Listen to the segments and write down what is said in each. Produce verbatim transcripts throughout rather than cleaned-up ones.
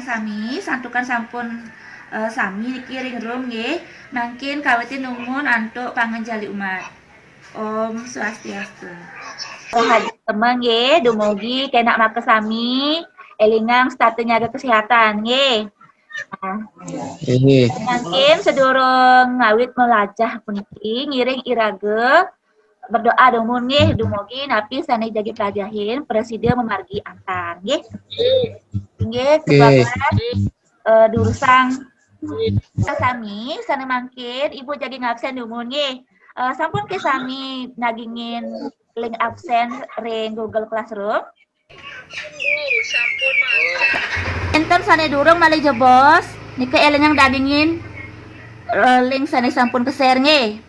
Sami, santukan sampun, eh, sami niki ring room nggih. Mangkin kawitin dumun antuk panganjali umat. Om Swastiastu. Rahayu semeng nggih, dumugi kenak makasami, elingang setata nyaga kesehatan nggih. Nah, mangkin sedurung ngawit melajah puniki, ngiring iraga berdoa dumun nggih, dumugi napi sane jagi pelajahin prasida mamargi antar nggih. Nggih, sebabas, eh, durusang sami sane mangkin Ibu jagi ngabsen dumun nggih. Eh, sampun ke sami nagingin link absen ring Google Classroom? Enten sane durung malih jebos, nika elingang dagingin, eh, link sane sampun ke-share nggih.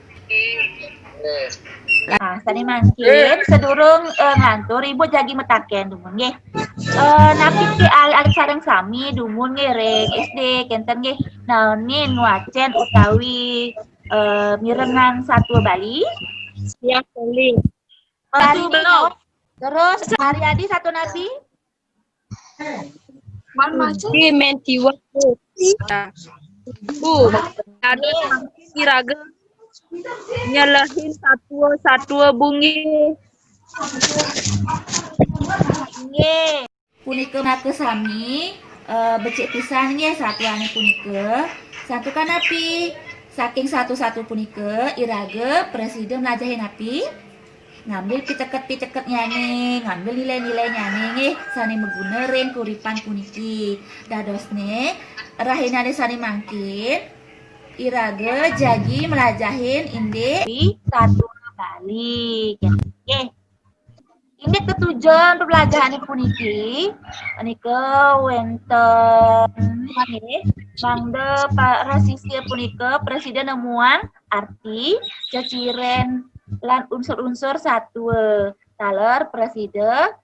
Nah, sane mangkin sedurung, eh, nglantur Ibu jagi mataken dumun nggih. Eh, napi ke alit-alit sareng sami dumun nggih ring S D kenten nggih. Naenin ngwacen utawi, eh, mirengang satua Bali? Ya, Bali. Satu belum. Terus Hari Adi satu napi? Di Mentiwa. Bu, ada iraga nyelehin satua-satua bungi. Nggih. Punika makasami, eh, becik pisan nggih satuane punika. Santukan napi? Saking satu-satu punika, iraga prasida mlajahin napi? Ngambil piteket-piteketnyane, ngambil nilai-nilainyane nggih sane maguna ring kuripan puniki. Dadosne, rahinane sane mangkin, iraga jagi mlajahin indik satua Bali. Nggih. Indik tetujon pepelajahane puniki, nika wenten nggih, mangda para sisia punika prasida nemuang arti, ceciren, lan unsur-unsur satua. Taler prasida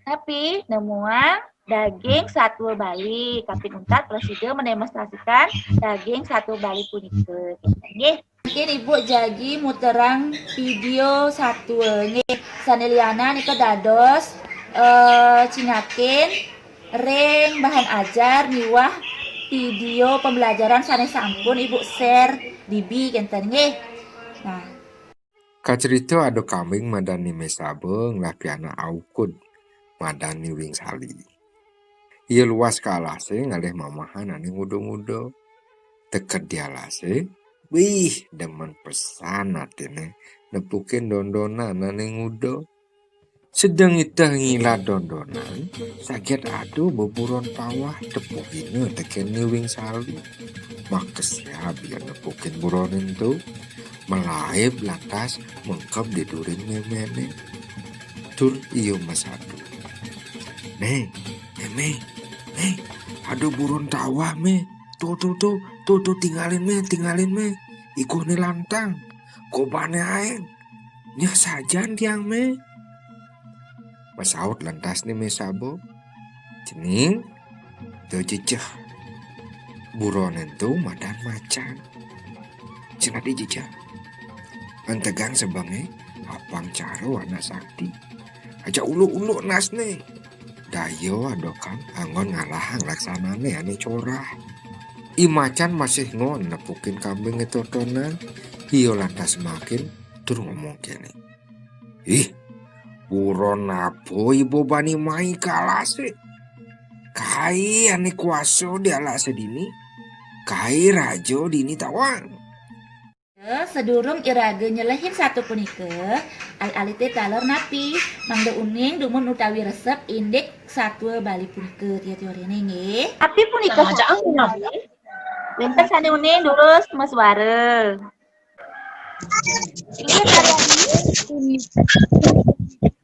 napi nemuang daging satua Bali, kaping untat prasida mendemonstrasikan daging satua Bali punika. Nggih. Mungkin Ibu jagi muterang video satua nggih. Sane lianan nika dados, eh, cingakin ring bahan ajar miwah video pembelajaran sane sampun Ibu share dibi kenten nggih. Nah, kacerita ada kambing madan Ni Mesaba ngelah pianak aukud madan Ni Wing Sali. Ia luas ka alase ngalih mamahan ane nguda-nguda. Teked di alase, wih, demen pesan atine nepukin dondonan ane nguda. Sedeng iteh ngilad dondonan, saget ada beburon tawah tepuhina teken Ni Wing Sali. Makesiab ia nepukin buron ento, malaib lantas mengkeb di durin memene. Tur ia masadu. "Mé, mé, mé, mé, ada buron tawah, mé. Tuh, tuh, tuh, tuh, tuh, tingalin, mé, tingalin, mé. Ikuhne lantang, kobane aeng. Nyeh sajan tiang, mé." Masaut lantas Ni Mesaba, "Cening, da jejeh. Buron ento madan macan. Cenat di jejeh. Entegang sebenge, apang cara anak sakti. Aja uluk-uluk nasne. Daya adokan anggon ngalahang laksanane ane corah." I macan masih ngon nepukin kambing etotonan, ia lantas makin tur ngomong kene, "Ih, buron apa iba bani mai ka alase? Kai ane kuasa di alase dini? Kai raja dini tawang?" Sedurung iraga nyelehin satua punika, al-alite taler napi, mangda uning dumun utawi resep indik satua Bali punika, tia-tia rene nggih. Napi punika satua? Wenten sane uning durus masuara. Inggih,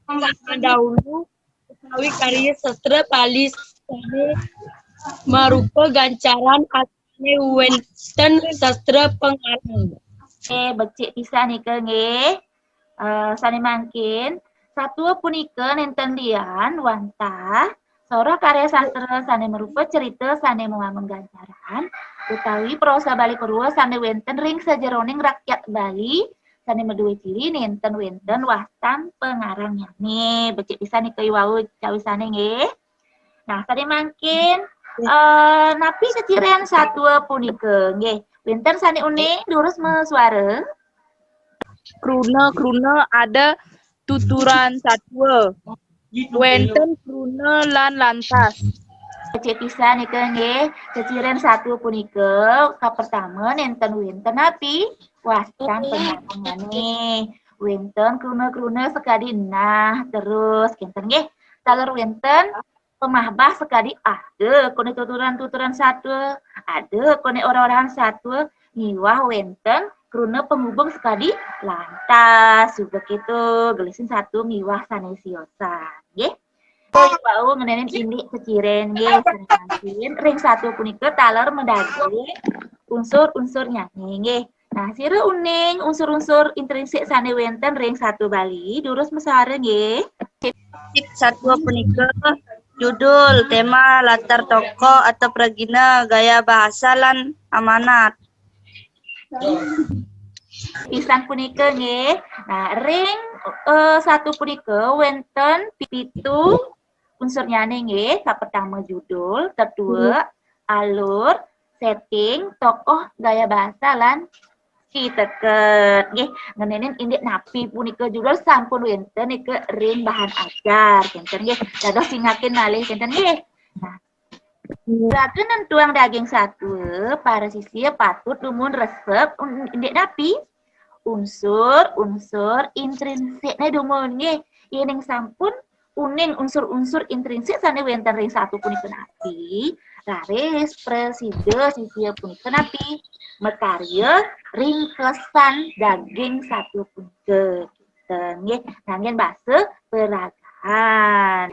karya dahulu utawi karya sastra Bali sane marupa gancaran asline wenten sastra pangarang. Eh, becik pisan nika nggih. Eh, sane mangkin, satua punika nenten lian wantah soroh karya sastra sane marupa cerita sane mawangun gancaran utawi prosa Bali Purwa sane wenten ring sajeroning rakyat Bali sane madue ciri nenten wenten wastan pangarangnyane. Becik pisan nika iwau cawisane nggih. Nah, sane mangkin Eh, napi ceciren satua punika? Nggih, wenten sane uning durus masuara. Kruna, kruna ada tuturan satua. Wenten kruna lan lantas. Becik pisan nika nggih, ceciren satua punika kapertama nenten wenten napi? Wastan panyarengane. Wenten kruna-kruna sakadi nah terus kenten nggih. Taler wenten pamahbah sakadi ada kone tuturan-tuturan satua, ada kone ora-orahan satua, miwah wenten kruna panghubung sakadi lantas. Suba keto, gelisin satua miwah sane siosan. Nggih. Wau ngenenin indik ceciren nggih, sane mangkin ring satua punika taler madaging unsur-unsurnyane nggih. Nah, sira uning unsur-unsur intrinsik sane wenten ring satua Bali, durus masuara nggih. Satua punika judul, tema, latar tokoh atau pragina, gaya bahasa lan amanat. Pisan punika nggih. Nah, ring eh, satua punika wenten pitu unsurnyane nggih. Kapertama judul, kedua alur, setting, tokoh, gaya bahasa lan piteket nggih. Ngenenin indik napi punika judul sampun wenten nika ring bahan ajar kenten nggih. Dados cingakin malih kenten nggih. Nah, raga nentuang daging satua, para sisia patut dumun resep un- indik napi? Unsur-unsur intrinsikne dumun nggih. Yening sampun uning unsur-unsur intrinsik sane wenten ring satua punika napi, raris prasida sisia punika napi makarya ringkesan daging satua punika. Kenten nggih, nganggen basa peragahan.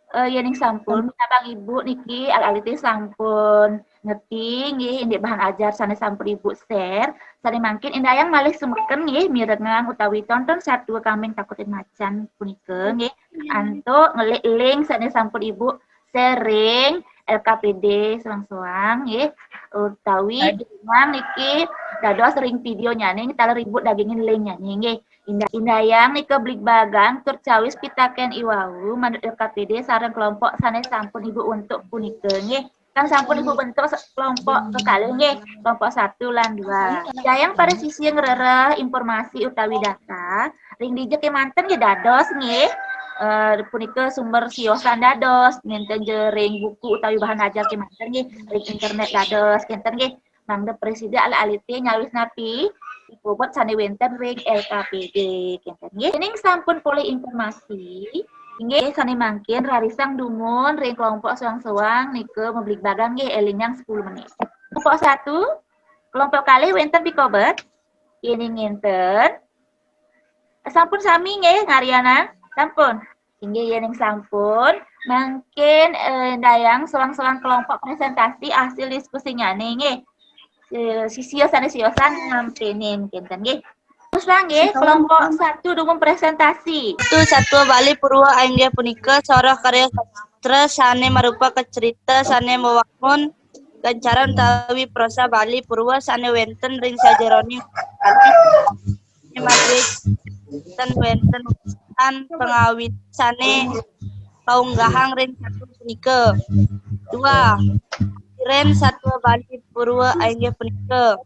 Eh, yening sampun minabang ibu niki, alit-alite sampun ngerti nggih indik bahan ajar sane sampun ibu share. Sane mangkin indayang malih sumeken nggih mirengang utawi tonton satua Kameng Takutin Macan punika nggih. Antuk ngelik link sane sampun ibu share ring L K P D soang-soang nggih, utawi iringang niki dados ring video nyane taler ibu dagingin link nyane nggih. Inda- Indayang nika bligbagang tur cawis pitaken iwau manut L K P D sareng kelompok sane sampun ibu untuk punika nggih. Kan sampun ibu bentuk se- kelompok kekalih nggih, kelompok satu lan dua. Indayang para sisia ngrereh informasi utawi data ring dija kemanten nggih dados nggih. Eh, punika sumber siosan dados, nenten ja ring buku utawi bahan ajar kemanten nggih, ring internet dados kenten nggih. Mangda prasida alit-alite nyawis napi bobot sane wenten ring L K P D kenten nggih. Yening sampun polih informasi, inggih sane mangkin rarisang dumun ring kelompok soang-soang nika mabligbagang nggih, elingang sepuluh menit. Kelompok satu, kelompok kalih wenten pikobet? Yening ngenten, sampun sami nggih ngarianan? Sampun. Inggih, yening sampun, mangkin eh, indayang soang-soang kelompok presentasi hasil diskusinyane nggih. Eh, sisia sane siosan ngampenin kenten nggih. Terus nggih, kelompok satu dumun presentasi. Satu, Satua Bali Purwa inggih punika soroh karya sastra sane marupa kacerita sane mawangun gancaran utawi prosa Bali Purwa sane wenten ring sajeroning Bali. Malih wenten wenten pangawit sane kaunggahang ring satua punika. Dua, Ren Satua Bali Purwa inggih punika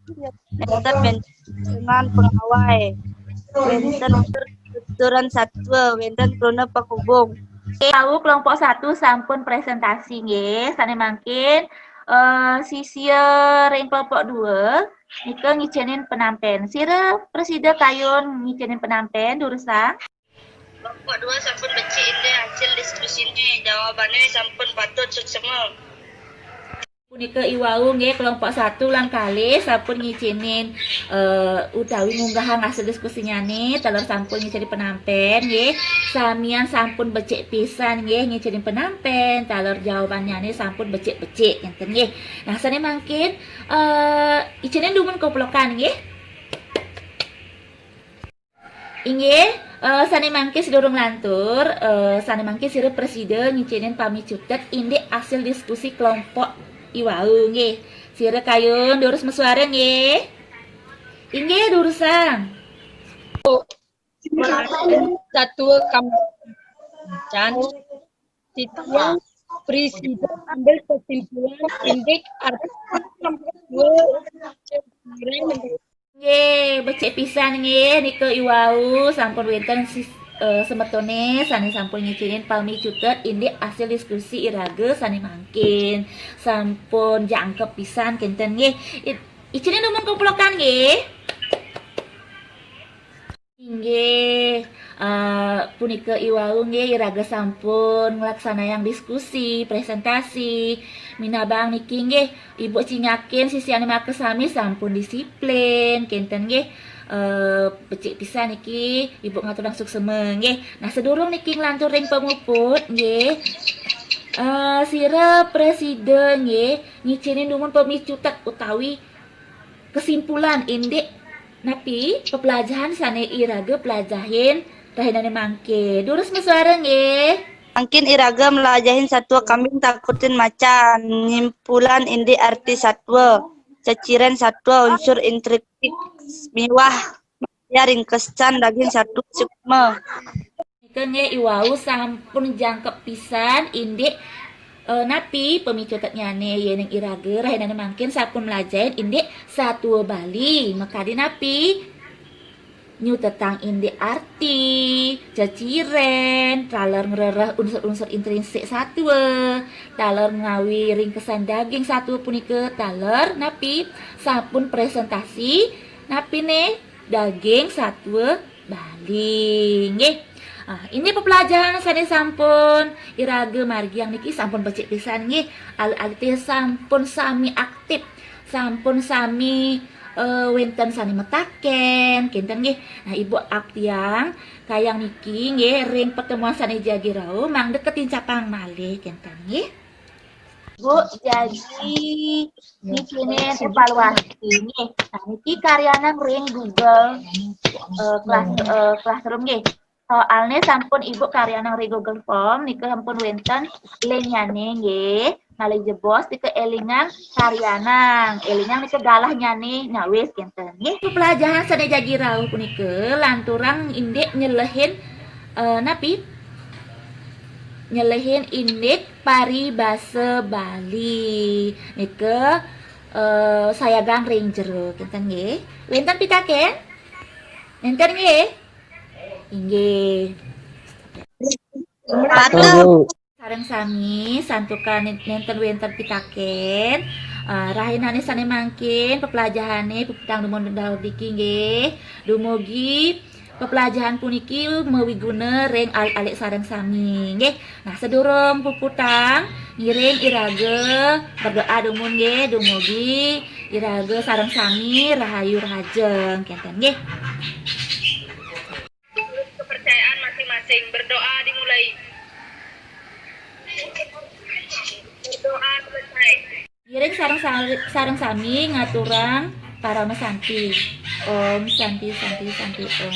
wenten wenten pengawai, wenten tuturan satua, wenten kruna penghubung. Tahu kelompok satu sampun presentasi nggih, sane mangkin eh, sisia ring kelompok dua nika ngicenin penampen. Sira prasida kayun ngicenin penampen durusang. Kelompok dua sampun becik inggih hasil diskusine, jawabane sampun patut suksema. Punika iwau nggih kelompok satu lan kalih sampun ngicenin eh, utawi ngunggahang hasil diskusinyane, taler sampun ngicenin penampen nggih. Samian sampun becik pisan nggih ngicenin penampen, taler jawabannyane sampun becik-becik ngenten nggih. Nah, sane mangkin eh icenin dumun koplokan nggih. Inggih, eh, sane mangkin sedurung lantur, eh, sane mangkin sira prasida ngicenin pamicutet indik hasil diskusi kelompok iwau nggih. Sira kayun durus masuara nggih. Inggih, durusang. Satua Kameng Macan, titiang Presiden ambil kesimpulan indik arti satu. Nggih, becik pisan nggih nika iwau sampun wénten sis- eh, semetone sane sampun ngicinin pamicutet indik hasil diskusi iraga sane mangkin. Sampun jangkep pisan kenten nggih. I- Icinin dumun kumplokan nggih. Inggih, eh, punika iwau nggih iraga sampun nglaksanayang diskusi, presentasi. Minabang niki nggih, Ibu cingakin sisiane makasami sampun disiplin, kenten nggih. Eh, becik pisan niki Ibu ngaturang suksema nggih. Nah, sedurung niki nglantur ring pamuput nggih. Eh, sira presida nggih ngicinin dumun pamicutet utawi kesimpulan indik napi pepelajahan sane iraga pelajahin rahinane mangke. Durus masuara nggih. Mangkin iraga melajahin satua kambing takutin macan, nyimpulan indik arti satua, ceciren satua, unsur intrintik miwah ya ringkesan daging satua sukma. Nika nggih iwau sampun jangkep pisan indik eh, napi pamicutetnyane yening iraga rahinane mangkin sampun mlajahin indik satua Bali. Makadi napi nyutetang indik arti, ceciren, taler ngrereh unsur-unsur intrinsik satua, taler ngawi ringkesan daging satua punika, taler napi sampun presentasi napine daging satua Bali nggih. Ah, ini pepelajahan sane sampun iraga margiang niki sampun becik pisan nggih. Alit-alite sampun sami aktif, sampun sami eh, wenten sane metaken kenten nggih. Nah, Ibu Aktiang kayang niki nggih ring pertemuan sane jagi rauh mangda ketincapang malih kenten nggih. Bu, jadi ngicinin evaluasi nggih. Nah, niki karyanang ring Google eh, Class- eh, Classroom nggih. Soalne sampun Ibu karyanang ring Google Form nika sampun wenten linknyane nggih. Malih jebos nika elingang karyanang, elingang nika galahnyane nyawis kenten nggih. Pelajahan sane jagi rauh punika lanturang indik nyelehin eh, napi? Nyelehin indik paribasa Bali. Nika eh, sayagang ring jero kenten nggih. Wenten pitaken? Nenten nggih? Inggih. Patuh. Sareng sami santukan nenten wenten pitaken. Eh, rahinane sane mangkin pepelajahane puputang dumun daweg niki nggih. Dumugi pepelajahan puniki mawiguna ring alit-alit sareng sami nggih. Nah, sedurung puputang ngiring iraga berdoa dumun nggih. Dumugi iraga sareng sami rahayu rahajeng kenten nggih. Menurut kepercayaan masing-masing, berdoa dimulai. Berdoa selesai. Ngiring sareng sa- sareng sami ngaturang parama santi. Om santi santi santi om.